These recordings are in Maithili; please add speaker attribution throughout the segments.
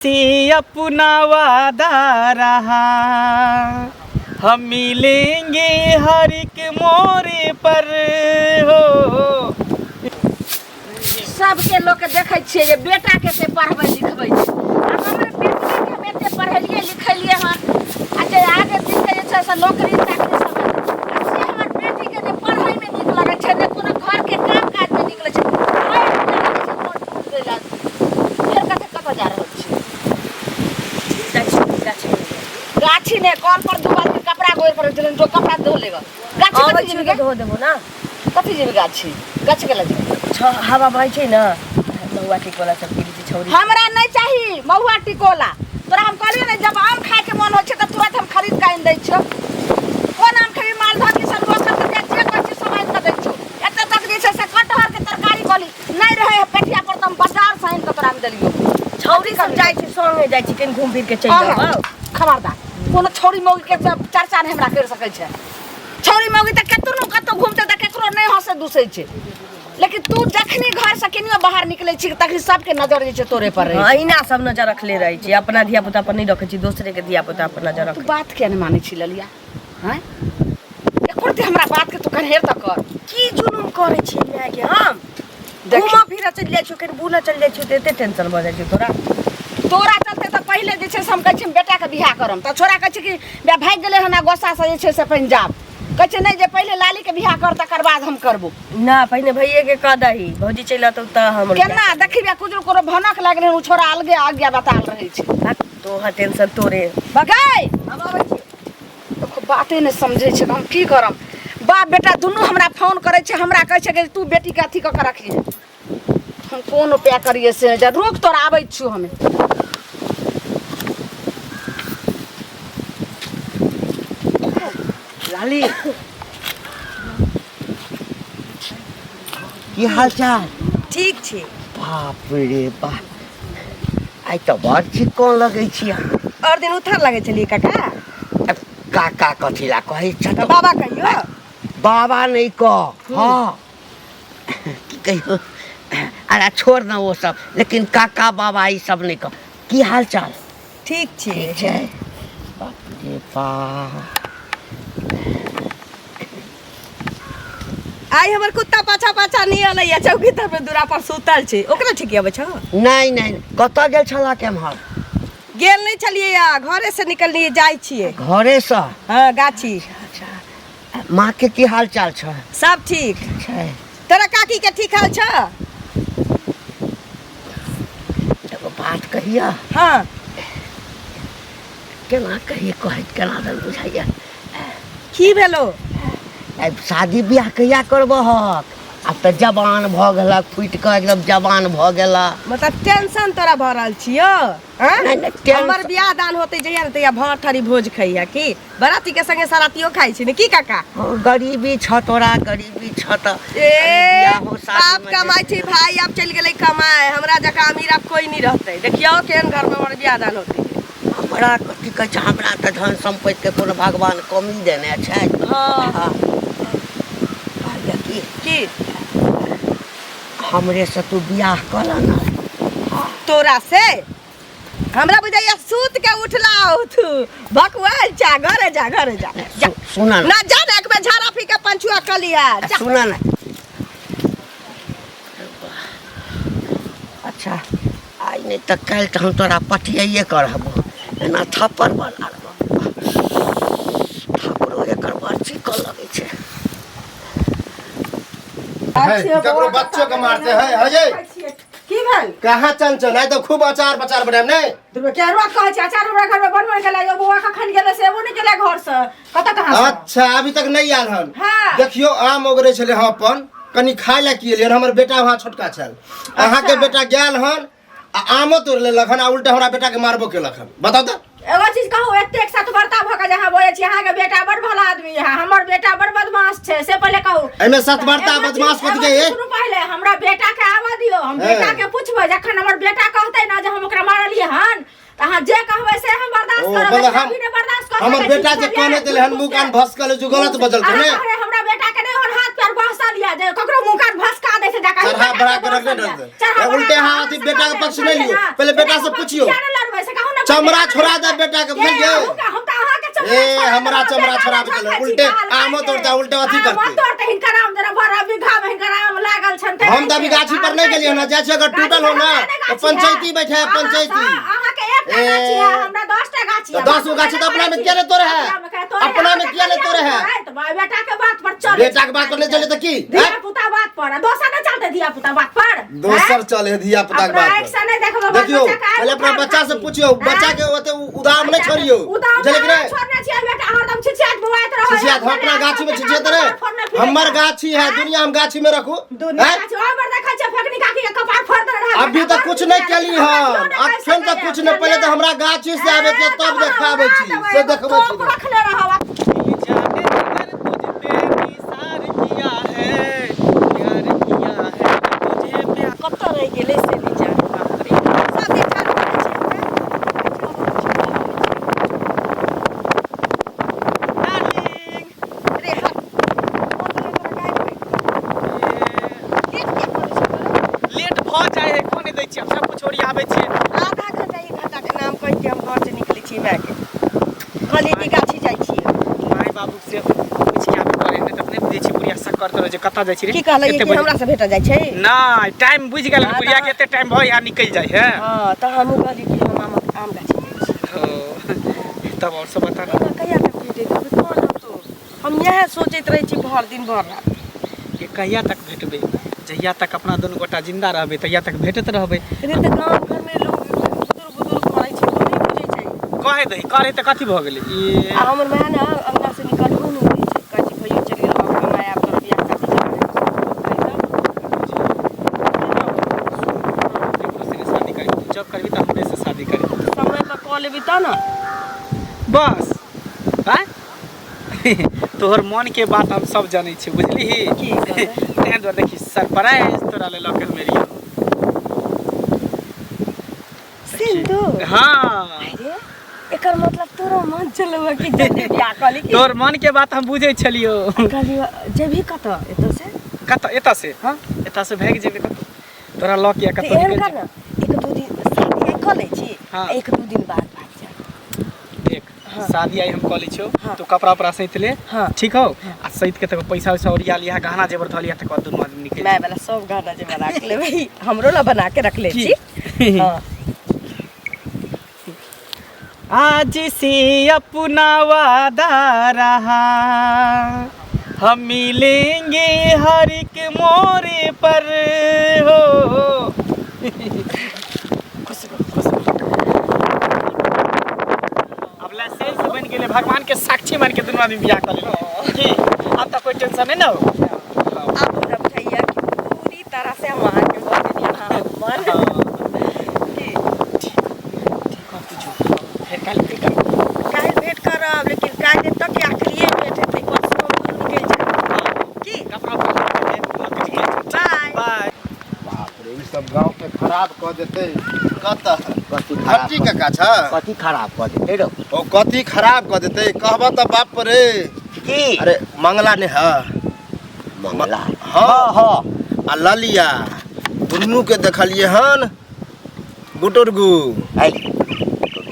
Speaker 1: से अपना वादा रहा, हम मिलेंगे हर एक मोरे पर हो।
Speaker 2: सबके लोग के देखै छियै जे बेटा के एते पढ़बै लिखबै छै, आ हमर बेटिए के हम एते पढ़ेलियै लिखेलियै हन, आ जे आगे दिन के जे छै से नौकरी चाकरी सब हेतै। आ से हमर बेटी के ने पढ़ैमे नीक लगै छै, ने कोनो घरके काम काजमे नीक लगै छै। भरि दिन रहै छै मोन टूट गेल। फेर कथी कतऽ जा रहल छी?
Speaker 3: गाछी गाछी।
Speaker 2: गाछी ने, कल पर दू बाल्टी कपड़ा गोर पर देलन, जो कपड़ा धो लेगा। गाछी
Speaker 3: आबै
Speaker 2: कथी
Speaker 3: छी
Speaker 2: जेबी
Speaker 3: तऽ
Speaker 2: गे?
Speaker 3: धो देबो ना।
Speaker 2: कथी जेबी गाछी? गाछी केला जेबी?
Speaker 3: छ हवा बहै छै ने, महुआ टिकोला सब गिरै छै छौरी।
Speaker 2: हमरा नहीं चाही महुआ टिकोला। तोरा हम कहलियो ने, जब आम खाए के मन होइ छै तऽ तुरंत हम खरीद के आनि दै छियौ। कोन आम खेबी? मालदह, किशनभोग सब जे जे कहै छी सब आनि कऽ दै छियौ। एतऽ तक जे छै से कटहर के तरकारी कहली नहीं रहे पेठिया पर तऽ हम बाजार से आनि कऽ तोरा हम देलियौ।
Speaker 3: छौरी सब जाइ छै, संगे जाइ छै, कनि घूम फिर के चलि
Speaker 2: अहाँ,
Speaker 3: जाउ।
Speaker 2: खबरदार, कोनो छौरी मौगी के चर्चा नहि हमरा करि सकै छै। छौरी मौगी तऽ केतनो कतौ घूमते तऽ केकरो नहि हंसै दुसै छै, लेकिन तू जखनी घर से केनियो बाहर निकलै छी तखनी सबके नजर जे छै तोरे पर रहै
Speaker 3: हँ,
Speaker 2: छै।
Speaker 3: अहिना सब नजर रखले रहै छै। अपना धिया पुता पर नहि रखै छी, दोसरे के धिया पुता पर नजर
Speaker 2: तू
Speaker 3: रखै।
Speaker 2: बात किया नहि मानै छी ललिया? हैं, एको रत्ती हमरा बात के तू कन्हेर तऽ कर।
Speaker 3: की जुलुम करै छियै माय के हम?
Speaker 2: देखी।
Speaker 3: घूमऽ फिरऽ चलि जाइ छियौ, कनि बुलऽ चलि जाइ छियौ तऽ एते टेंशन भऽ जाइ छै तोरा।
Speaker 2: तोरा चलते तऽ पहिले जे छै से हम कहै छी हम बेटाके बियाह करम, तऽ छोरा कहै छै कि बे भागि गेलै हन आ गोस्सासँ जे छै से पंजाब। कहै छै नहि जे पहिले लालीके बियाह कर तकर बाद हम करबो।
Speaker 3: ना, पहिने भैये के कह दही, भौजी चलि अतौ तऽ हम।
Speaker 2: केना देखी बे कुजरू कोनो भनक लागलै हन, ओ छोरा अलगे आज्ञा बताल रहै छै।
Speaker 3: तोहर टेंशन तोरे।
Speaker 2: बगै
Speaker 3: हम अबै छी।
Speaker 2: देखो, बाते नहि समझै छै तऽ हम की करम? बाप बेटा दुनू हमरा फोन करै छै, हमरा कहै छै कि तू बेटीके अथी कऽ के रखिहे। हम कोन उपाय करियै से जे रुक, तोरा आबै छियौ हमे।
Speaker 4: लाली, की हाल चाल?
Speaker 3: ठीक छी।
Speaker 4: बाप रे बाप, आइ तऽ बड़ चिक्कन लगै छी अहाँ।
Speaker 3: और दिन उथर लगै छलियै काका।
Speaker 4: काका कथी ला कहै छ?
Speaker 3: तऽ बाबा कहियो।
Speaker 4: बाबा नहि कह। हँ, की कहियो, अरे छोड़ न ओ सब, लेकिन काका बाबा ई सब नहि कह। की हाल चाल?
Speaker 3: ठीक छी।
Speaker 4: ठीक छै। बाप रे बाप,
Speaker 3: आइ हमर कुत्ता पाछा पाछा नहि अलै, चौकी तर पे दूरा पर सुतल छै, ओकरा ठीक अबै छौ?
Speaker 4: नहि नहि, कतऽ गेल छला? केम्हर
Speaker 3: गेल नहि छलियै या, घरे से निकललियै, जाइ छियै।
Speaker 4: घरेसँ?
Speaker 3: हँ, गाछी।
Speaker 4: अच्छा, माँ के की हाल चाल छै?
Speaker 3: सब ठीक
Speaker 4: छै।
Speaker 3: तोरा काकी के ठीक हाल छ?
Speaker 4: एगो बात कहिया?
Speaker 3: हँ।
Speaker 4: केना कहिए, कहैत केना दन बुझाइया।
Speaker 3: की भेलो?
Speaker 4: आब शादी बियाह कहिया करबहक? आब तऽ जवान भऽ गेलक, फुटि कऽ एकदम जवान भऽ गेला।
Speaker 3: मतलब टेंशन तोरा भऽ रहल छियो? आँय?
Speaker 4: नहि, नहि, टेंशन-
Speaker 3: हमर बियाह दान होते जहिया ने तहिया भाँठ थारी भोज खइया की बराती के संगे सरातियो खाइ छी ने की काका?
Speaker 4: हँ, गरीबी छ तोरा, गरीबी छ तऽ
Speaker 3: ए
Speaker 4: कनि बियाहो शादी
Speaker 3: बाप
Speaker 4: मे
Speaker 3: कमाइ छै, भाई आब चलि गेलै कमाए, हमरा जकाँ अमीर आब कोई नहीं रहतै। देखियौ केहन घर में हमर बियाह दान होतै।
Speaker 4: हमरा कथी कहै छै, हमरा तऽ धन सम्पत्ति के कोनो भगवान कमी देने छै?
Speaker 3: हँ।
Speaker 4: हँ। कहलियै की
Speaker 3: की?
Speaker 4: हमरे से तू बियाह कऽ ले ने।
Speaker 3: तोरा से? हमरा बुझाइया सूत के उठला तू, भकुआल जा, घरे जा, घरे जा, जा।
Speaker 4: सुन ना।
Speaker 3: ना, जा ना, एक बेर झाड़ा फी के पंचुआ कऽ लिहा, जा।
Speaker 4: सुन ना। अच्छा, आइ नहि तऽ काल्हि तऽ हम तोरा पटियाइए करबो, एना थप्पड़ बना लेबो। थप्पड़ो एकर बड़ चिकन लगै छै।
Speaker 5: है, ककरो बच्चो के मारते है अजय।
Speaker 3: की भेल?
Speaker 5: कहाँ चंचल? आइ तऽ खूब अचार बचार बनायब नहि?
Speaker 6: केरुआ कहै छै अचार हमरा घर में बनबै के लागि। बौआ कखन गेलै से एबो नहि केलै घर से, कतऽ कहाँ से?
Speaker 5: अच्छा, अभी तक नहीं आयल हन?
Speaker 6: हाँ।
Speaker 5: देखियो, आम ओगरे छलै हम अपन कनि खाय लए की एलियन, हमर बेटा वहाँ छोटका छल। अहाँके बेटा गेल हन आ आमो तोड़ लेलक हन आ उल्टा हमरा बेटा के मारबो केलक हन। बताउ तऽ।
Speaker 6: एगो चीज कहू, एतेक सतबरता भऽ के जे अहाँ बजै छी अहाँके बेटा बड़ भला आदमी है, हमर बेटा बड़ बदमाश छै, से पहिले कहू।
Speaker 5: एहिमे सतबरता
Speaker 6: एगो चीज-
Speaker 5: बदमाश कथी
Speaker 6: एगो
Speaker 5: के?
Speaker 6: चीज सुनू, पहिले हमरा बेटा के आबऽ दियौ, हम
Speaker 5: हाँ।
Speaker 6: बेटा के पूछबै। जखन हमर बेटा कहतै ना जे हम ओकरा मारलियै हन, तऽ अहाँ जे कहबै से हम बर्दाश्त
Speaker 5: ओ,
Speaker 6: करब,
Speaker 5: मतलब
Speaker 6: लेकिन
Speaker 5: हम-
Speaker 6: अभी नहि बर्दाश्त कऽ
Speaker 5: हमर
Speaker 6: सकै छी,
Speaker 5: बेटा जे
Speaker 6: बुझलियै?
Speaker 5: कहने देले हन मुंह कान भसकल जो गलत बजल
Speaker 6: अहाँ
Speaker 5: ने।
Speaker 6: कहबै हमरा बेटा के नहि ओहन हाथ पैर बहसल यऽ जे ककरो मुंह कान भसका दै छै जाके
Speaker 5: चढ़ा बढ़ा के रखने रहते। उल्टे हाथ अथी बेटा के पक्ष नहीं लियो, पहले बेटा से पूछियो। चमड़ा छोड़ा दे बेटा के, बुझलियै?
Speaker 6: हम तऽ अहाँके चमड़ा
Speaker 5: ए,
Speaker 6: छोड़ा
Speaker 5: हमरा
Speaker 6: देब,
Speaker 5: चमड़ा
Speaker 6: बेटा
Speaker 5: छोड़ा
Speaker 6: के
Speaker 5: देलक,
Speaker 6: छी,
Speaker 5: उल्टे
Speaker 6: बाल
Speaker 5: आमो
Speaker 6: काटि
Speaker 5: तोड़ता, उल्टे अथी
Speaker 6: आमो
Speaker 5: करतै।
Speaker 6: तोड़तै, हिनकर आम जेना बड़ा बीघा मे हिनकर आम लागल छनि ते
Speaker 5: हम तऽ अभी गाछी पर नहि गेलियै हन, जाइ छी अगर टूटल हो ना तऽ पंचायती बैठे है, पंचायती।
Speaker 6: अहाँके एकटा
Speaker 5: ए,
Speaker 6: गाछी है, हमरा 10टा गाछी है।
Speaker 5: तऽ 10 गो गाछी तऽ अपना मे किया नहि तोड़े है? अपना मे किया नहि तोड़े है?
Speaker 6: तऽ बेटा के बात पर चले।
Speaker 5: बेटा के बात पर नहि चले तऽ की?
Speaker 6: धिया पुता बात पर, दोसर नहि चलते धिया पुता बात पर।
Speaker 5: दोसर चले धिया पुता के
Speaker 6: अपना
Speaker 5: बात
Speaker 6: आँखि
Speaker 5: पर।
Speaker 6: से नहि देखबै बाल
Speaker 5: देखियौ,
Speaker 6: बच्चा के, आँखि
Speaker 5: पहले अपना
Speaker 6: उठा
Speaker 5: बच्चा से
Speaker 6: उठा
Speaker 5: पूछियौ,
Speaker 6: आँय?
Speaker 5: बच्चा के ओते उदाम नहि छोड़ियौ,
Speaker 6: उदाम
Speaker 5: बुझलियै कि नहि?
Speaker 6: छोड़ने छियै बेटा, हरदम छिछियात बौआइत रहै।
Speaker 5: छिछियात, हम अपना गाछी में छिछियात रहे। हमर गाछी है, दुनिया हम गाछी में रखू।
Speaker 6: दुनिया
Speaker 5: आँय?
Speaker 6: गाछी ओहि पर देखै छियै फेकनी काकी के कपार फोड़ देने रहै।
Speaker 5: अभी तक कुछ नहीं केली हम, अखन तक कुछ नहीं, पहले तो हमरा गाछी से आबे के तब देखाबै छी, से देखबै छी।
Speaker 6: तोप रखले रहब।
Speaker 1: जाने जिगर तुझ पे निसार किया है, प्यार किया है तुझे प्यार।
Speaker 3: कतऽ रहि गेलै से नहि जाने, बाप रे। सब दिन ठाढ़ करै छी हमरा।
Speaker 1: डार्लिंग।
Speaker 3: रे हट। फोन तोरा तोरा गायब होइ। लेट किया करै छी तोरा?
Speaker 1: लेट भऽ जाइ है, कोने दै छियै, हम सब कुछ ओरियाबै छियै।
Speaker 3: आधा घंटा एक घंटा के नाम कहि के हम घर से निकलै छी मायके। कहलियै कि गाछी जाइ छियै।
Speaker 1: माय बाबू से पूछि के आबे पड़े, नहि तऽ अपने बुझै छी बुढ़िया शक करते रहै छै, कतऽ जाइ छी रे?
Speaker 3: की कहलियै
Speaker 1: एते
Speaker 3: कि
Speaker 1: बजे।
Speaker 3: हमरा से भेटऽ जाइ छै?
Speaker 1: नहि, टाइम बुझि गेल
Speaker 3: हँ,
Speaker 1: बुढ़िया
Speaker 3: तऽ
Speaker 1: के, एते टाइम भऽ यहाँ निकलि जाइ है।
Speaker 3: हँ, तऽ हमहूँ कहलियै कि हम आम आम गाछी जाइ छी।
Speaker 1: हो, तब आओर सब बता ना।
Speaker 3: हमरा कहिया तक भेटैत कह ना तू। हम इएह सोचैत रहै छी भरि दिन भरि रात।
Speaker 1: कि कहिया तक भेटबै? जहिया तक अपना दुनू गोटा जिंदा रहबै तहिया तक भेटैत रहबै।
Speaker 3: रे तऽ गाँव घरमे लोक बुजुर्ग बुजुर्ग करै छै, ओ नहि बुझै छै।
Speaker 1: कहै दही, करै तऽ कथी भऽ गेलै ई?
Speaker 3: आ हमर माय ने अंगना से निकलबो नहि दै छै, कहै छै भैयो चलि गेल बाबू, माय आब तोरा बियाह शादी
Speaker 1: ककरो से शादी करी, जब करबी तऽ हमरे से शादी करी।
Speaker 3: समय पर कऽ लेबी तऽ ने।
Speaker 1: बस आँय, तोहर मन के बात हम सब जानै छी, बुझलिही?
Speaker 3: की कहबै?
Speaker 1: तें दुआरे देखी सरप्राइज तोरा ले लऽ के हम एलियौ।
Speaker 3: सिंदूर?
Speaker 1: हाँ।
Speaker 3: अरे, एकर मतलब तोरो मन चलौ कि जल्दी बियाह कऽ ली की?
Speaker 1: तोहर मन के बात हम बुझै छलियौ।
Speaker 3: कहलियौ जेबही कतऽ एतऽ से?
Speaker 1: कतऽ एतऽ से?
Speaker 3: हाँ।
Speaker 1: एतऽ से भागि जेबै कतौ, तोरा लऽ के
Speaker 3: तऽ
Speaker 1: कतौ
Speaker 3: एहन
Speaker 1: निकलि
Speaker 3: कर
Speaker 1: जेबै।
Speaker 3: ने, एक दू दिन शादी आइ कऽ लै छी।
Speaker 1: हाँ।
Speaker 3: एक दू दिन बाद भागि जायब।
Speaker 1: देख, शादी आई हम कऽ लै छियौ।
Speaker 3: हाँ।
Speaker 1: तू कपड़ा उपड़ा सैत ले।
Speaker 3: हाँ।
Speaker 1: ठीक हौ? आ सैत के तकर पैसा वैसा ओरिया लिहा, गहना जेवर धऽ लिहा, तकर बाद दुनू आदमी निकलि
Speaker 3: माय वाला सब गहना जेवर राख लेबै, हमरो ला बना के रख ले
Speaker 1: की?
Speaker 3: छी। हाँ।
Speaker 1: आज से अपना वादा रहा, हम मिलेंगे हर एक मोरे पर हो। खुश रहो, खुश रहो। अब लाइसेंस बनि गेलै, भगवान के साक्षी मान के दुनू आदमी बियाह कऽ लेबै की? अब तऽ कोई टेंशन नहीं ना हो।
Speaker 3: आब हमरा बुझाइया कि पूरी तरह से हम अहाँके भऽ गेलियै, अहाँ हमर। की?
Speaker 1: ठीक, अब तू जो, फेर काल्हि भेट करब।
Speaker 3: काल्हि भेंट करब, लेकिन काल्हि तक के आखिरिये भेंट हेतै, परसू हम दुनू निकलि जायब। की?
Speaker 1: कपड़ा उपड़ा लऽ के निकलि जायब।
Speaker 3: बाय।
Speaker 1: बाय।
Speaker 5: बाप रे, ई सब गांव के खराब कऽ देतै। कतऽ?
Speaker 4: कथी खराब?
Speaker 5: हट्टी काका छ।
Speaker 4: कथी खराब कऽ देतै रौ?
Speaker 5: ओ कथी खराब कऽ देतै कहबऽ तऽ बाप रे।
Speaker 4: की?
Speaker 5: अरे मंगला ने है।
Speaker 4: मंगला?
Speaker 5: हाँ।
Speaker 4: हाँ।
Speaker 5: आ ललिया दुनू के देखलियै हन गुटुरगु।
Speaker 4: ऐ,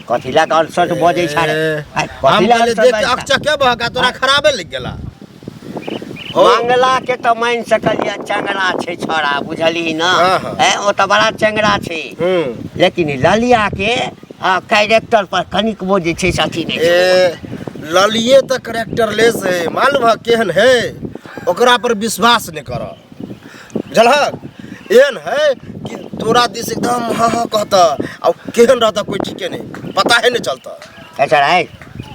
Speaker 4: कथी लए कऽ अनसठ बजै छै रे? ऐ,
Speaker 5: हम
Speaker 4: कथी लए
Speaker 5: कहलियै
Speaker 4: अनसठ
Speaker 5: देख
Speaker 4: बजै छै?
Speaker 5: अकचके बहका तोरा खराबे लागि गेला।
Speaker 4: मंगला के तऽ मानि सकलियै चंगरा छै छौड़ा, बुझलही ने?
Speaker 5: हाँ, हाँ।
Speaker 4: ऐ, ओ तऽ बड़ा चंगरा छै।
Speaker 5: हूँ।
Speaker 4: लेकिन ललिया के कैरेक्टर पर कनिकबो जे छै से अथी नहि छै।
Speaker 5: ए ललिए तऽ करेक्टरलेस है, मालूम है केहन है? ओकरा पर विश्वास नहि कर, बुझलहक? एहन है कि तोरा दिस एकदम हाँ हाँ कहता आ केहन रहता कोई ठीके नहीं, पता है नहीं चलता।
Speaker 4: अच्छा है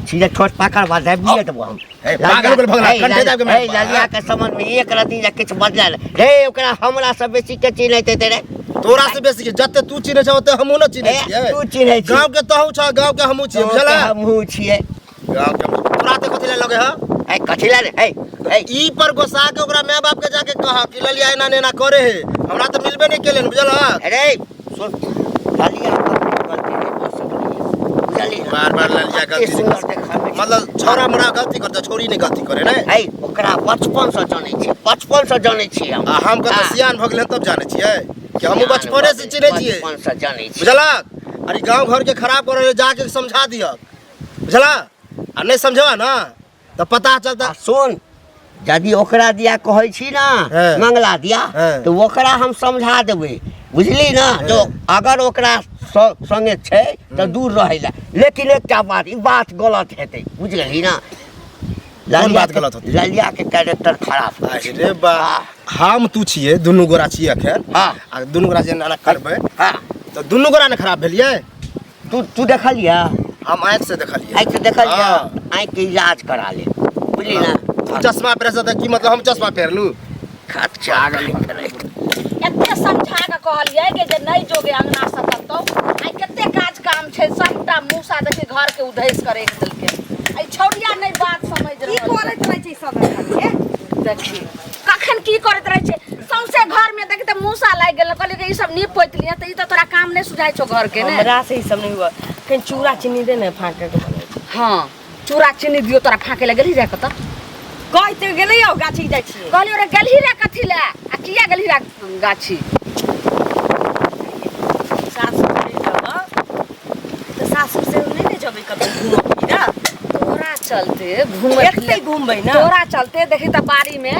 Speaker 4: सीधे ठोस पकड़ बाद दाबिए देबो हम।
Speaker 5: ए, पागल हो गेल भगला, कंठे दाबि के मारि।
Speaker 4: ललिया के संबंध में एक रति जे किछु बदलल रे, ओकरा हमरा से बेसी के चिन्हैत हेतै रे?
Speaker 5: तोरा से बेसी के जते तू चिन्है छ ओते हमहूँ ने चिन्है
Speaker 4: ए,
Speaker 5: छियै।
Speaker 4: तू चिन्है छी।
Speaker 5: गाँव के तहू छ, गाँव के हमहूँ छियै, बुझलह?
Speaker 4: हमहूँ छियै।
Speaker 5: गाँव के हमहूँ। तोरा ते कथी लए लगे है?
Speaker 4: ए, कथी लए रे? ए, ए।
Speaker 5: ई पर गोसा के ओकरा माय बाप के जाके कह कि ललिया एना ने एना करे है, हमरा तऽ मिलबे नहीं केलन, बुझलह?
Speaker 4: अरे सुन, ललिया पर गलती नहीं हो सकली, बुझली?
Speaker 5: बार बार ललिया
Speaker 4: कते
Speaker 5: गलती
Speaker 4: सुंदर देखा में छै।
Speaker 5: मतलब छौड़ा मोड़ा गलती करता, छोरी नहीं गलती करे ने।
Speaker 4: ए, ओकरा बचपन से जानै छियै, बचपन से जानै छियै हम।
Speaker 5: आ हम कतऽ सियान भऽ गेलै तब जानै छियै कि हमहूँ बचपने से चिन्है छियै।
Speaker 4: बचपन से जानै छियै।
Speaker 5: बुझलक? अरे गाँव घर के खराब करे जाके समझा दियक, बुझला? आ नहि समझबा ना तऽ पता चलता।
Speaker 4: आ सुन, यदि ओकरा दिया कहै छी ना,
Speaker 5: हाँ।
Speaker 4: मंगला दिया,
Speaker 5: हाँ।
Speaker 4: तऽ ओकरा हम समझा देबै, बुझली ना? जो अगर ओकरा संगे छै तऽ दूर रहै ला। लेकिन एकटा बात, ई बात गलत हेतै, बुझली ना?
Speaker 5: कोन बात गलत हेतै?
Speaker 4: ललिया के कैरेक्टर खराब होइ छै।
Speaker 5: अरे बा, हम तू छियै, दुनू गोरा छियै अखन।
Speaker 4: हाँ।
Speaker 5: आ दुनू गोरा जे एना करबै
Speaker 4: हाँ।
Speaker 5: तऽ दुनू गोरा ने खराब भेलियै।
Speaker 4: तू देखलियै?
Speaker 5: हम आँखि से देखलियै।
Speaker 4: आँखि से देखलियै?
Speaker 5: हाँ।
Speaker 4: आँखि के इलाज करा ले, बुझली ना?
Speaker 5: तू चश्मा पहिरे तऽ की मतलब हम चश्मा पहिरलू?
Speaker 4: खर्चा रहै।
Speaker 2: एते समझा के कहलियै कि जे नहि जोगे अंगना से कतौ, आइ कते काज काम छै, सबटा मूसा देखी घर के उधैस के राखि देलकै। एहि छौड़िया नहि बात समझ
Speaker 3: की
Speaker 2: रहल छै।
Speaker 3: करैत रहै छै सब एखन?
Speaker 2: देखी कखन की करैत रहै छै, सौंसे घर में देखी तऽ मूसा लागि गेल। कहलियै कि ई सब नीप पोति लिहे तऽ ई तऽ तोरा काम नहि सुझाइ छौ घर के ने।
Speaker 1: हमरा से ई सब नहि हुआ। कहीं चूड़ा चीनी दे ने, फाँके के बनै छै।
Speaker 2: हाँ, चूड़ा चीनी दियौ तोरा फाँके लए गेलही रे कतऽ?
Speaker 3: कहै तऽ गेलै यौ, गाछी जाइ छियै।
Speaker 2: कहलियौ रे गेलही रे कथी लए आ किया गेलही रे गाछी?
Speaker 1: सासुर नहि जेबऽ तऽ सासुर से नहि ने जेबै कतौ घूमऽ फिरऽ।
Speaker 2: तोरा चलते घूमे
Speaker 3: एते घूमबै ना।
Speaker 2: तोरा चलते देखी तऽ बाड़ी में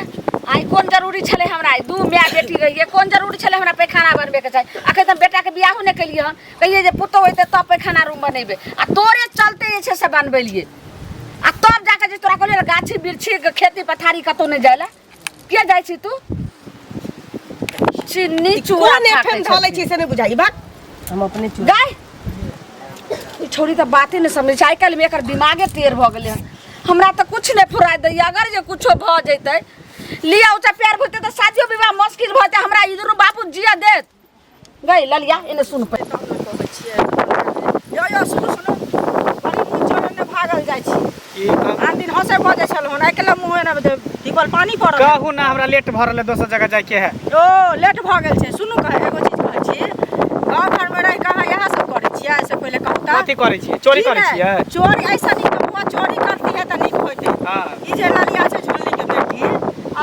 Speaker 2: आइ कोन जरूरी छलै हमरा? आइ दू माय बेटी रहियै, कोन जरूरी छलै हमरा पैखाना बनबैके चाही? अखन तऽ बेटाके बियाहो नहि केलियै हन, कहियै जे पुतोहु हेतै तब पैखाना रूम बनेबै, आ तोरे चलते जे छै से बनबेलियै। आ तब जाके जे तोरा कहलियै गाछी बिरछी खेती पथारी कतौ नहि जाइ लए, किया जाइ छी तू? चीनी चूड़ा
Speaker 3: कोन
Speaker 2: फाँकै
Speaker 3: एफएम धऽ लै
Speaker 2: छथिन।
Speaker 3: छी से नहि बुझाइ। भाग,
Speaker 1: हम अपने चूड़ा
Speaker 2: गाय ई छौड़ी तऽ बाते नहि समझै छै। आइ काल्हिमे एकर दिमागे टेढ़ भऽ गेलै हन। हमरा तऽ किछु नहि फुराइ दैए। अगर जे कुछो भऽ जैतै, लिया ऊँचा प्यार भइतै तऽ शादियो विवाह मुश्किल भऽ जेतै। हमरा ई दुनू बाबू जिया देत? गई ललिया एने सुन पे।
Speaker 6: यो यो सुनू सुनू, बड़ी मुँह चोरने भागल जाइ छी। आन दिन हंसे बजै छलहुँ हन, आइ काल्हि मुँह एना दीपल पानी पड़ल।
Speaker 7: कहू ना, हमरा लेट भऽ रहल है, दोसर जगह जाइके है।
Speaker 6: ओ लेट भऽ गेल छै। सुनू, कहे एगो चीज कहै छी, गाँव घरमे रहि कऽ अहाँ इएह सब करै छियै से पहिले कहू तऽ।
Speaker 7: कथी करै छियै? चोरी
Speaker 6: की
Speaker 7: करै
Speaker 6: ने?
Speaker 7: छियै?
Speaker 6: चोरी ऐसा नीक हुआ, चोरी करती है तऽ नीक होइतै।
Speaker 7: हाँ।
Speaker 6: ई जे ललिया छै झुल्ली के बेटी,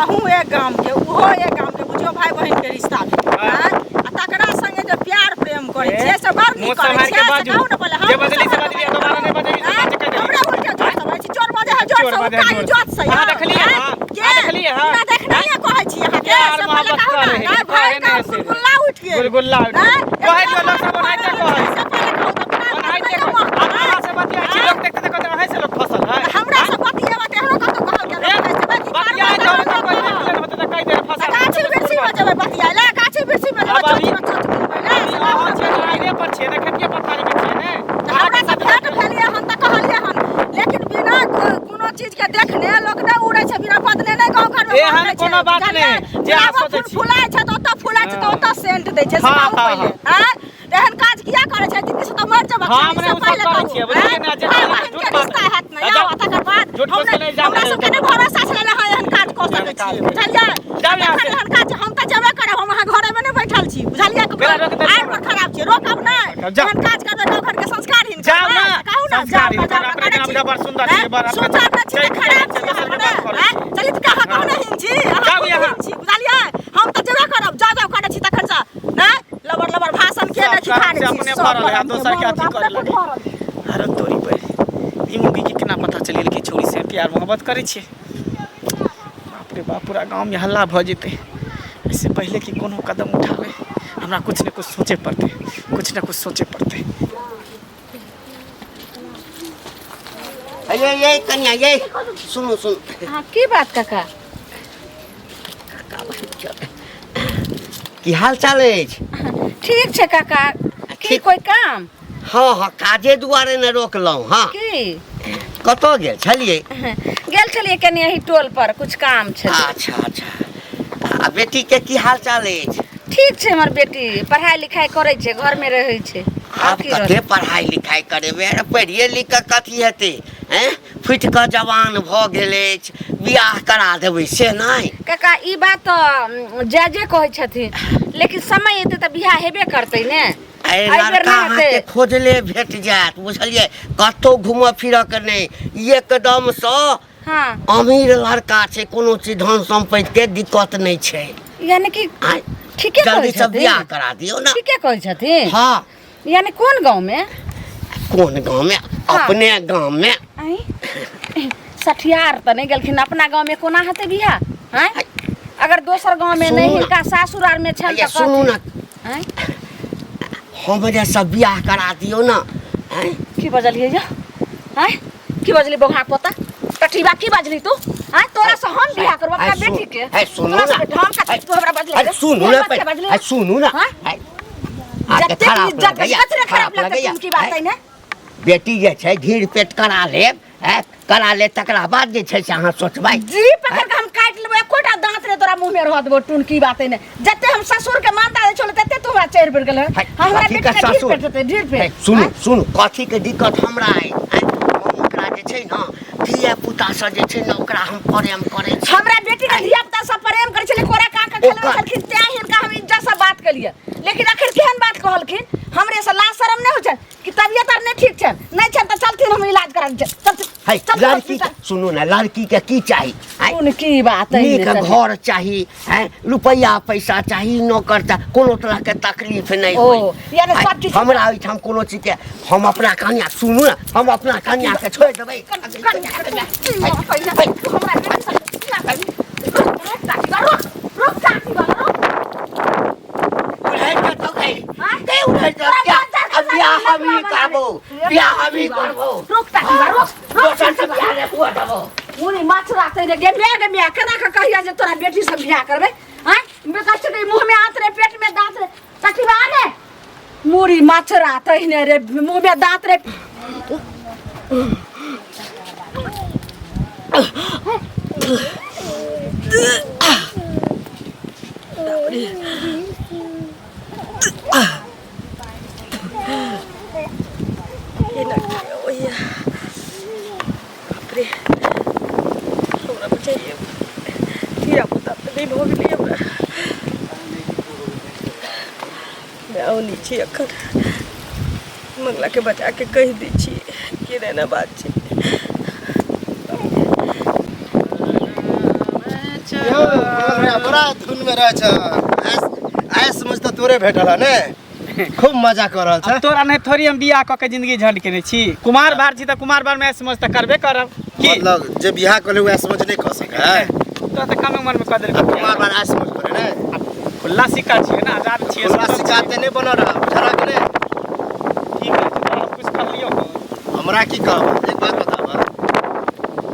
Speaker 6: अहूँ एक गाम के, ओहो एक गाम के, बुझियौ भाय बहिन के रिश्ता भेल।
Speaker 7: हाँ।
Speaker 6: आँय? आ तकरा संगे जे प्यार प्रेम करै छियै से बड़ नीक
Speaker 7: मुँह
Speaker 6: करै
Speaker 7: सम्हारि के
Speaker 6: छियै से
Speaker 7: बाजू।
Speaker 6: कहू ने पहिले।
Speaker 7: जे
Speaker 6: हम
Speaker 7: बजली से बजली, दोबारा नहि बजली से
Speaker 6: आँय?
Speaker 7: बात कहि देली।
Speaker 6: हमरा उल्टे झूठ समझै छी, चोर बजै है जोर
Speaker 7: चोर
Speaker 6: से,
Speaker 7: बजै है
Speaker 6: उकाई
Speaker 7: जोर से।
Speaker 6: जोत से।
Speaker 7: अहाँ देखलियै
Speaker 6: आँय?
Speaker 7: हँ?
Speaker 6: के?
Speaker 7: अहाँ देखलियै हँ?
Speaker 6: पूरा देखनाइए कहै छी अहाँके।
Speaker 7: प्यार
Speaker 6: से पहिले
Speaker 7: मोहब्बत
Speaker 6: कहू ने,
Speaker 7: करै है,
Speaker 6: आँय, भाइ
Speaker 7: कहै
Speaker 6: का
Speaker 7: नहि से।
Speaker 6: गुलगुल्ला उठि गेल।
Speaker 7: गुलगुल्ला उठि गेल।
Speaker 6: आँय?
Speaker 7: कहै दियौ लोक सब ओनाहिते कहै।
Speaker 6: से पहिले कहू तऽ अपना
Speaker 7: ओनाहिते
Speaker 6: घरमे
Speaker 7: कहै।
Speaker 6: मोह-
Speaker 7: आब अहाँ से बतियाइ छी, लोक देखते देखते अहीं से लोक फसल है।
Speaker 6: हमरा से बतियेबा तऽ एहनो कतौ कहल गेल
Speaker 7: ए,
Speaker 6: रहै छै, बाकी
Speaker 7: बतियाइ
Speaker 6: घरमे
Speaker 7: तऽ
Speaker 6: तऽ
Speaker 7: कोइ देखले होतै तऽ कहि देबै फसल।
Speaker 6: गाछी बिरछी मे जेबै बतियाइ लए, गाछी बिरछी मे जेबै
Speaker 7: आब अभी-
Speaker 6: चोट मे चोट मिलबै लए।
Speaker 7: अभी अहाँ छियै ने, आइरे पर छियै ने, खेतिये पथारी मे छियै ने।
Speaker 6: तऽ हमरा से भेंट भेलियै हन तऽ कहलियै हन, लेकिन बिना कोनो चीज के देखने लोक नहि उड़ै छै, बिना बदले नहि गाँव घर मे
Speaker 7: एहन
Speaker 6: उड़ै छै,
Speaker 7: कोनो बात
Speaker 6: बुझलियै?
Speaker 7: नहि, जे अहाँ
Speaker 6: गुलाबो
Speaker 7: सोचै
Speaker 6: फूल
Speaker 7: छी।
Speaker 6: फुलाइ छै तऽ ओतऽ फुलाइ छै तऽ ओतऽ सेंट दै छै, से
Speaker 7: हाँ,
Speaker 6: कहू
Speaker 7: हाँ,
Speaker 6: पहिले। आँय? तऽ एहन काज किया करै छै? दिल्ली से तऽ मरि जेबक
Speaker 7: हाँ,
Speaker 6: चाही,
Speaker 7: हमरे
Speaker 6: से
Speaker 7: ओ सब
Speaker 6: पहिले
Speaker 7: करै
Speaker 6: कहू।
Speaker 7: छियै, बुझलियै ने, जे
Speaker 6: भाय
Speaker 7: झूठ
Speaker 6: बहिन के
Speaker 7: बात-
Speaker 6: रिश्ता हैत ने,
Speaker 7: जाउ।
Speaker 6: यौ, तकर बाद
Speaker 7: झूठ फूस के नहि इल्जाम
Speaker 6: हमरा सबके नहि भरोसा छलै ने अहाँ एहन काज कऽ सकै
Speaker 7: काज
Speaker 6: छी,
Speaker 7: करै।
Speaker 6: बुझलियै?
Speaker 7: जाउ यहाँ
Speaker 6: तखन
Speaker 7: से।
Speaker 6: एहन काज हम तऽ जेबे करब, हम अहाँ घरेमे नहि बैठल छी, बुझलियै?
Speaker 7: बेरा रोकि देलियै।
Speaker 6: आइ पर खराब छियै, रोकब नहि।
Speaker 7: जाउ।
Speaker 6: एहन काज करबै गाँव घरके संस्कारहीन
Speaker 7: जाउ
Speaker 6: करबै,
Speaker 7: ना।
Speaker 6: कहू ने, जाउ
Speaker 7: संस्कारहीन
Speaker 6: ना, जाउ ना,
Speaker 7: अपने
Speaker 6: करै
Speaker 7: जेना
Speaker 6: छी।
Speaker 7: बड़ सुन्दर छियै, बड़ अपने
Speaker 6: सुन्दर नहि छी तऽ
Speaker 7: चलि
Speaker 6: खराब
Speaker 7: गेल
Speaker 6: छी
Speaker 7: दोसर के
Speaker 6: अहाँ,
Speaker 7: बात करै
Speaker 6: आँय?
Speaker 7: छी।
Speaker 6: चलित के अहाँ कहू नहि छी, अहाँ
Speaker 7: जाउ
Speaker 6: खुद
Speaker 7: यहाँ।
Speaker 6: हीन छी, बुझलियै? हम तऽ जेबे करब, जाउ जाउ करै छी तखनसँ, नहि? लबर लबर भाषण के
Speaker 7: सब
Speaker 6: नहि
Speaker 7: करम
Speaker 6: खिखा
Speaker 7: से
Speaker 6: छी,
Speaker 7: अपने
Speaker 6: सब
Speaker 7: भरल है,
Speaker 6: करम
Speaker 7: दोसर के अथी
Speaker 6: अपने
Speaker 7: करे लागे।
Speaker 6: भरल छै।
Speaker 7: अरे तोरी पर ई मुगी के केना पता चलि गेल कि छौड़ी से प्यार मोहब्बत करै छियै? बाप रे बाप, पूरा गाँवमे हल्ला भऽ जेतै। एहिसँ पहिले कि कोनो कदम उठाबै, हमरा कुछ ने कुछ सोचै पड़तै, कुछ ने कुछ सोचै पड़तै।
Speaker 4: ये ये कन्या, ये सुनू सुनू।
Speaker 2: हाँ, की बात काका?
Speaker 4: की हाल चाल अछि?
Speaker 2: ठीक छै काका। की
Speaker 4: ठीक।
Speaker 2: कोई काम?
Speaker 4: हाँ हाँ, काजे दुआरे ने रोकलहुँ। हाँ।
Speaker 2: की
Speaker 4: कतऽ गेल छलियै?
Speaker 2: गेल छलियै कनि एहि टोल पर, कुछ काम छै।
Speaker 4: अच्छा अच्छा, आ बेटी के की हाल चाल अछि?
Speaker 2: ठीक छै, हमर बेटी पढ़ाई लिखाई करै छै, घर में रहै छै।
Speaker 4: आब
Speaker 2: की
Speaker 4: कते
Speaker 2: रहतै?
Speaker 4: पढ़ाई लिखाई करेबै? अरे पढ़िए लिख कऽ कथी हेतै? हैं, फुटि कऽ जवान भऽ गेल अछि, बियाह करा देबै से नहि?
Speaker 2: काका ई बात तऽ जायजे कहै छथिन, लेकिन समय एतै तऽ बियाह हेबे करतै ने।
Speaker 4: अरे
Speaker 2: एहि बेर
Speaker 4: लड़का
Speaker 2: नहि
Speaker 4: अहाँके
Speaker 2: हेतै।
Speaker 4: खोजले भेट जायत, बुझलियै? कतहु घूमऽ फिरऽ के नहि, एकदमसँ
Speaker 2: हाँ
Speaker 4: अमीर लड़का छै, कोनो चीज धन संपत्ति के दिक्कत नहि छै।
Speaker 2: यानी कि
Speaker 4: आँय,
Speaker 2: ठीके कहै
Speaker 4: जल्दी से
Speaker 2: छथिन?
Speaker 4: बियाह करा दियौ ने।
Speaker 2: ठीके कहै छथिन?
Speaker 4: हाँ।
Speaker 2: यानी कोन गाँव में?
Speaker 4: कोन गाँव में?
Speaker 2: हाँ।
Speaker 4: अपने गाँव में।
Speaker 2: आँय, सठियार तऽ नहि गेलखिन, अपना गाँव में कोना हेतै बियाह? आँय, अगर दोसर गाँव में नहि,
Speaker 4: सुनू ना।
Speaker 2: हिनका सासुर आर में छनि
Speaker 4: अइया,
Speaker 2: तऽ
Speaker 4: सुनू ना।
Speaker 2: कहथिन। आँय,
Speaker 4: हमरे सब बियाह करा दियौ ना। आँय,
Speaker 2: की बजलियै यौ? आँय, की बजली बौआ पोता टटीबा, की बजली तू? आँय, तोरा से हम बियाह करबो अपना
Speaker 4: आँय, सुन-
Speaker 2: बेटी के?
Speaker 4: आँय, सुनू
Speaker 2: तोरा
Speaker 4: ना।
Speaker 2: से ढंग का तू हमरा बजली?
Speaker 4: अरे सुनू ना
Speaker 2: बात के
Speaker 4: पहिले।
Speaker 2: बजली?
Speaker 4: अरे सुनू ना।
Speaker 2: हाँ?
Speaker 4: आँय, आके
Speaker 2: जतेक
Speaker 4: खराब
Speaker 2: इज्जत
Speaker 4: लगैया,
Speaker 2: कथी खराब लगतै?
Speaker 4: लगैया।
Speaker 2: तुम की बात
Speaker 4: आँय,
Speaker 2: है ने?
Speaker 4: बेटी जे छै ढीर पेट करा लेब, आँय, करा ले तकरा बाद जे छै से अहाँ सोचबै।
Speaker 2: जी पकड़ के हम काटि लेबो, एकोटा दांत रे तोरा मुंह में रह देबो। टुन की बात है ने? जते हम ससुर के मानता दै छलो तते तू हमरा चढ़ि पड़ गेल।
Speaker 4: है,
Speaker 2: हमरा
Speaker 4: कथी
Speaker 2: बेटी
Speaker 4: के
Speaker 2: के ढीर
Speaker 4: ससुर?
Speaker 2: पेट हेतै, ढीर
Speaker 4: है,
Speaker 2: पेट।
Speaker 4: सुनू सुनू, कथी के दिक्कत हमरा है? आँय, हम ओकरा जे छै ने धिया पुता से जे छै ने ओकरा हम प्रेम करै छी।
Speaker 2: हमरा बेटी के धिया पुता सब प्रेम करै छलै, कोरा का के खेलबै
Speaker 4: ओकर-
Speaker 2: छलखिन, तें हिनका हम इज्जत से बात केलियै। लेकिन अखन केहन बात कहलखिन? हमरे से लाज शरम नहि होइ छनि कि तबियत आर नहि ठीक छनि? नहि छनि तऽ चलथिन, हम इलाज करा दै छियनि। चलथिन,
Speaker 4: है,
Speaker 2: चलथिन
Speaker 4: लड़की
Speaker 2: हॉस्पिटल।
Speaker 4: के सुनू ने, लड़की के की चाही? आँय,
Speaker 2: कोन की बात है?
Speaker 4: नीक घर चाही, हैं, रुपैआ पैसा चाही, नौकर चाही, कोनो तरह के तकलीफ नहीं
Speaker 2: ओ,
Speaker 4: होई।
Speaker 2: यानी
Speaker 4: आँय,
Speaker 2: सब चीज-
Speaker 4: हमरा ओहिठाम कोनो चीज के, हम अपना कन्या, सुनू ने, हम अपना कन्या के छोड़ि देबै। उड़ै कतौ गई? के उड़ै तो क्या? अब बियाह हम ही करबो, बियाह हम ही करबो।
Speaker 2: रुक ताकी बा, रुक, रुक।
Speaker 4: दोसर से बियाह नहि हुअ देबो।
Speaker 2: मुनी माछ राखते रे गे गे गे, केना के कहिया जे तोरा बेटी से बियाह करबै? आँय, बेकार छै, मुँह में आंत रे, पेट में दांत रे। ताकी बा रे, मुड़ी माछ राखते ने रे, मुँह में दांत रे।
Speaker 3: ओहिया बाप रे, हमरा बचैये, धिया पुता तऽ नहि भऽ गेलै हमरा। माय छी एखन, मंगलाके बजा के कहि दै छी कि एना एना बात छै।
Speaker 5: यौ मंगल भैया, बड़ा धुन में रहे छ। ऐस ऐस समझ तऽ तोरे भेटल है ने, खूब मजा कर रहल छ।
Speaker 7: अब तोरा नहीं थोड़ी हम बियाह कऽ के जिंदगी झंड केने छी। कुमार बार छी तऽ कुमार बार में ऐश मौज तऽ करबे करब की?
Speaker 5: मतलब जे बियाह कर ले उ ऐस मौज नहीं कर सके है?
Speaker 7: तोरा तऽ कम उम्र में कऽ देलकै।
Speaker 5: आ कुमार बार ऐस मौज करे ने?
Speaker 7: खुला सिक्का छियै ने, आजाद छियै।
Speaker 5: खुला
Speaker 7: स्वतंत्र
Speaker 5: सिक्का
Speaker 7: छियै।
Speaker 5: ते नहीं बनल रहा, बुझल कि नहीं?
Speaker 7: की कहै छी, तोरा हम कुछ कहलियौ हन?
Speaker 5: हमरा की कहब, एक बात बताब,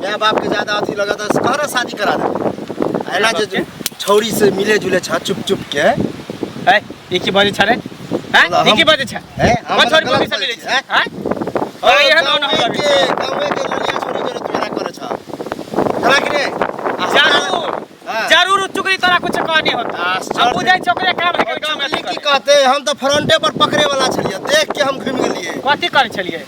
Speaker 5: माय बाप के ज्यादा अथी लगत है, कह रहा शादी करा दे। एना जे
Speaker 7: बाप के?
Speaker 5: छौड़ी से मिले जुले छ चुप चुप के।
Speaker 7: है, ई की बजै छ रे? हैं?
Speaker 5: मतलब
Speaker 7: ई की
Speaker 5: हम-
Speaker 7: बजै छ?
Speaker 5: हैं? हम
Speaker 7: कोन छोरी
Speaker 5: गलत
Speaker 7: बोली से
Speaker 5: बजै
Speaker 7: मिलै
Speaker 5: छी,
Speaker 7: छै?
Speaker 5: हैं?
Speaker 7: हैं? तोरा एहन ओहन
Speaker 5: गाँवे
Speaker 7: लगै
Speaker 5: के
Speaker 7: छै।
Speaker 5: गाँवे के ललिया छोरी जरे तू एना करे छ, बुझला कि नहीं? आ हमरा-
Speaker 7: जरूर
Speaker 5: हाँ।
Speaker 7: जरूर उ चुगली तोरा कुछ कहने होता।
Speaker 5: आश्चर्य।
Speaker 7: हम बुझै छी ओकरे काम है गाँव में।
Speaker 5: चुगली की कहते, हम तो फ्रंटे पर पकड़े वाला छलिए, देख के हम घुमि गेलिए।
Speaker 7: कथी करै छलियै?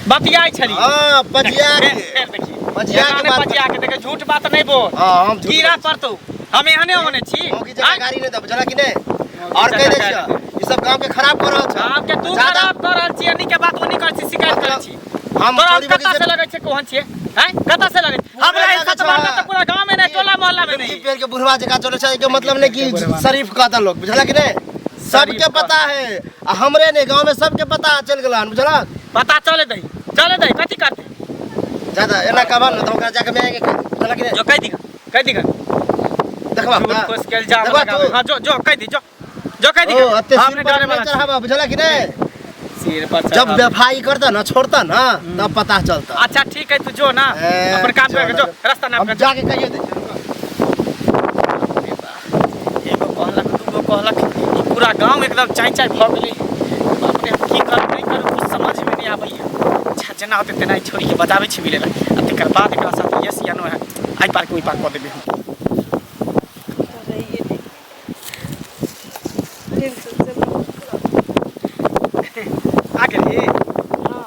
Speaker 7: बतियाइ छलियै?
Speaker 5: हाँ, पजिया
Speaker 7: फेर
Speaker 5: के।
Speaker 7: फेर देखी,
Speaker 5: पजिया के
Speaker 7: एना नहि
Speaker 5: बात।
Speaker 7: पजिया के देखे, झूठ बात नहीं बोल।
Speaker 5: हाँ, हम झूठ
Speaker 7: कीड़ा
Speaker 5: बोलै छी।
Speaker 7: पड़तौ, हम एहने होने छी।
Speaker 5: मौगी जगह
Speaker 7: आँय?
Speaker 5: गाड़ी नहीं दे, बुझला कि नहीं?
Speaker 7: मौगी
Speaker 5: और कह
Speaker 7: जगह
Speaker 5: दै
Speaker 7: गाड़ी
Speaker 5: छियै, ई सब गांव के खराब कर रहल छ।
Speaker 7: गाँव के तू
Speaker 5: ज्यादा-
Speaker 7: खराब कर रहल छी, एनी के बात ओनी कर छी, शिकायत कर छी।
Speaker 5: हम
Speaker 7: तोरा
Speaker 5: छोरी
Speaker 7: कतऽ
Speaker 5: बगी
Speaker 7: से
Speaker 5: से
Speaker 7: लगै छै कोहन छियै? हैं, कतऽ से लगै छै? हमरा
Speaker 5: लगै
Speaker 7: ई सत
Speaker 5: छै।
Speaker 7: बार तऽ पूरा गाँव में नहीं, टोला मोहल्ला में
Speaker 5: लुंगी
Speaker 7: नहीं।
Speaker 5: पेर के बुढ़वा जकाँ चलै छै, एके मतलब नहीं कि शरीफ कहता लोग, बुझला कि नहीं? सबके
Speaker 7: शरीफ
Speaker 5: पता है, आ हमरे नहीं, गांव में सबके पता चल गेल हन, बुझला?
Speaker 7: पता चले दही, चले दही, कथी करतै?
Speaker 5: ज्यादा एना कहबा न तऽ ओकरा जाके माय के कहि दे, बुझला कि नहीं?
Speaker 7: जो कहि दिगा, कहि दिगा।
Speaker 5: देखबा
Speaker 7: झूठ
Speaker 5: का?
Speaker 7: फूस के इल्जाम
Speaker 5: देखबा
Speaker 7: लगाबै।
Speaker 5: तू?
Speaker 7: हाँ, जो जो कहि दी, जो जो कहि
Speaker 5: ओ,
Speaker 7: दिगा।
Speaker 5: अते
Speaker 7: हम
Speaker 5: सिर
Speaker 7: नहि
Speaker 5: पर
Speaker 7: डरे
Speaker 5: नहीं
Speaker 7: वाला छी।
Speaker 5: चढ़ाबा, बुझला कि नहीं?
Speaker 7: सिर पर
Speaker 5: जब
Speaker 7: चढ़ाबा।
Speaker 5: बेफाई करता ना, छोड़ता ना, तब पता चलता।
Speaker 7: अच्छा ठीक है, तू जो ना,
Speaker 5: ए,
Speaker 7: अपन काम
Speaker 5: जो
Speaker 7: करके
Speaker 5: ना,
Speaker 7: जो
Speaker 5: जो।
Speaker 7: रास्ता नाप
Speaker 5: हम
Speaker 7: कर।
Speaker 5: जाके कहिए दे छियै, रुको।
Speaker 7: एगो कहलक, दूगो कहलक, ई पूरा गांव एकदम चाय चाय भऽ गेलै। बाप रे, हम की करू नहि करू कुछ समझमे नहि आबैया। अच्छा, जेना होतै तेना ई छोड़ीके बजाबै छी मिलै लए, आ तकर बाद एकरा साथ यस या नो है एहि पार के ओहि पार कऽ देबै हम।
Speaker 3: टेंशन से बहुत
Speaker 7: आ गेली?
Speaker 3: हाँ,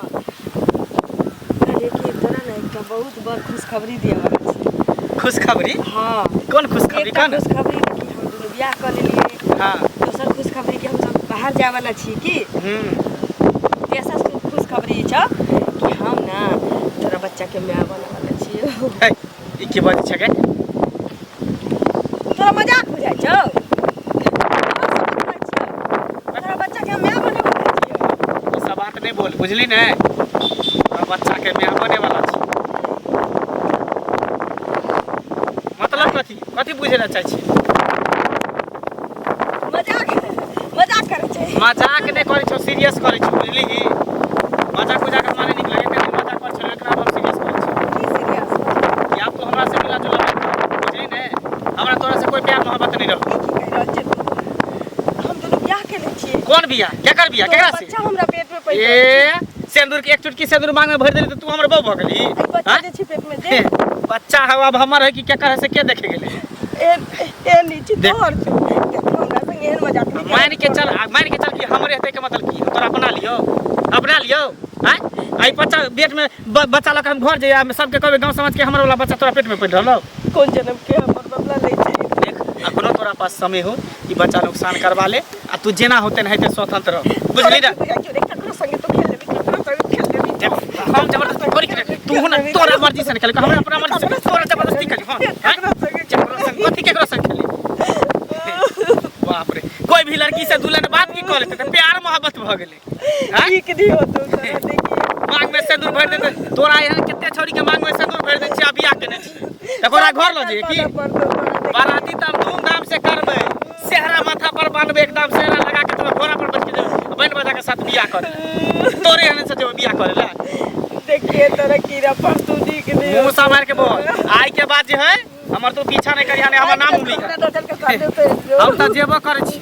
Speaker 3: अरे कि तोरा ने एकटा बहुत बड़ खुशखबरी दिअ वाला छै।
Speaker 7: खुशखबरी?
Speaker 3: हाँ।
Speaker 7: कोन खुशखबरी?
Speaker 3: एकटा
Speaker 7: कह ने।
Speaker 3: खुशखबरी कि हम दुनू बियाह कऽ लेलियै।
Speaker 7: हाँ।
Speaker 3: दोसर खुशखबरी कि हमसब बाहर जाय वाला छी की। तेसर खुशखबरी ई छौ कि हम ना तोरा बच्चा के माय बने वाला छियै। छियौ।
Speaker 7: हे, ई की बजै छै गे?
Speaker 3: तोरा मजाक बुझाइ छौ? तोरा बच्चा के हम माय बनेबै छियौ।
Speaker 7: ई सब बात नहि बोल, बुझली ने? तोरा बच्चा के माय बने वाला छी, मतलब कथी कथी बुझे ला चाहै छी?
Speaker 3: मजाक मजाक करै छै।
Speaker 7: मजाक नहि करै छौ, सीरियस करै छौ, बुझली? मजाक उजाक हमरा नहि नीक लगै। एते दिन मजाक करै छौ, लेकिन आब हम सीरियस करै छी।
Speaker 3: की सीरियस?
Speaker 7: कि आब तू हमरा से मिला जुला नहीं कर, बुझली ने? हमरा तोरा से कोई प्यार मोहब्बत नहीं रहो।
Speaker 3: ई की कहि रहल छै तू? हम दुनू बियाह केने छियै।
Speaker 7: कोन बियाह? केकर बियाह?
Speaker 3: तोरा
Speaker 7: केकरा से?
Speaker 3: बच्चा हमरा पेट में पैदा।
Speaker 7: ए, सिंदूर के एक चुटकी सिंदूर मांग में भर देली तऽ तू हमर बहू भऽ गेली?
Speaker 3: ई बच्चा
Speaker 7: हाँ?
Speaker 3: जे छै पेट में जे
Speaker 7: बच्चा हवा अब हमर है कि केकर है से के देखे गेलै?
Speaker 3: ए ए नीचे
Speaker 7: देख।
Speaker 3: तोहर छै। देख, हमरा संग एहन मजाक नहि कर।
Speaker 7: मान के चल, मान के चल कि हमरे हेतै के मतलब की? हम तोरा अपना लियौ, अपना लियौ? आँय, एहि बच्चा पेट में बच्चा लऽ कऽ हम घर जइयै, सबके कहबै गाँव समाज के हमर वाला बच्चा तोरा पेट में पड़ि रहलौ।
Speaker 3: कोन जन्म के हमर बदला लै छै?
Speaker 7: देख, अखनो तोरा पास समय हो, ई बच्चा नुकसान करवा ले आ तू जेना होते न हेतै स्वतंत्र रह, बुझली ने?
Speaker 3: ककरो संगे तो खेल लेबी, ककरो संगे खेल लेबी।
Speaker 7: देख, हम जबरदस्ती थोड़ी खेले तू ना, तोरा मर्जी से न खेले, हमरा अपना मर्जी से। तोरा जबरदस्ती खेली? हाँ हाँ?
Speaker 3: ककरो संगे।
Speaker 7: केकरो संग कथी? केकरो संग खेली? बाप रे, कोई भी लड़की से दुल्हन बात की कऽ लेतै तऽ प्यार मोहब्बत भऽ गेलै? हाँ?
Speaker 3: ठीक नहीं होतो तोरा, देखी।
Speaker 7: मांग में सिंदूर भरि देतै। तोरा एहन कते छौड़ी के मांग में सिंदूर भरि दै छियै आ बियाह केने छियै, तकरा घर लऽ जइयै की? बाराती तऽ हम धूमधाम से करबै, सेहरा माथा पर बान्हबै, एकदम सेहरा लगा के तोरा घोड़ा पर बैठ के जेबै, बैंड बजा के साथ बियाह करे। तोरे एहन से जेबै बियाह करे ला?
Speaker 3: देखिए तोरा कीड़ा परतू, ठीक नहीं।
Speaker 7: मुंह समार के बोल, आई के बाद जे है हमर तू पीछा नहीं करिहा, नहीं हमर नाम उंगली कर। हम तऽ जेबो करै छी,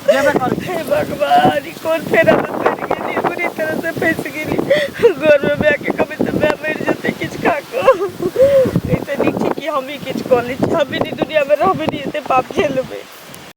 Speaker 7: जेबे करै छी।
Speaker 3: हे भगवान, ई कोन फेरा में पड़ि गेली? बुरी तरह से फँसि गेली। घर में माय के कहबै तऽ माय मरि जेतै किछु खा कऽ। एहिसँ नीक छै कि हमही किछु कऽ लै छी। हमही नहि दुनियामे रहबै, नहि एते पाप झेलबै।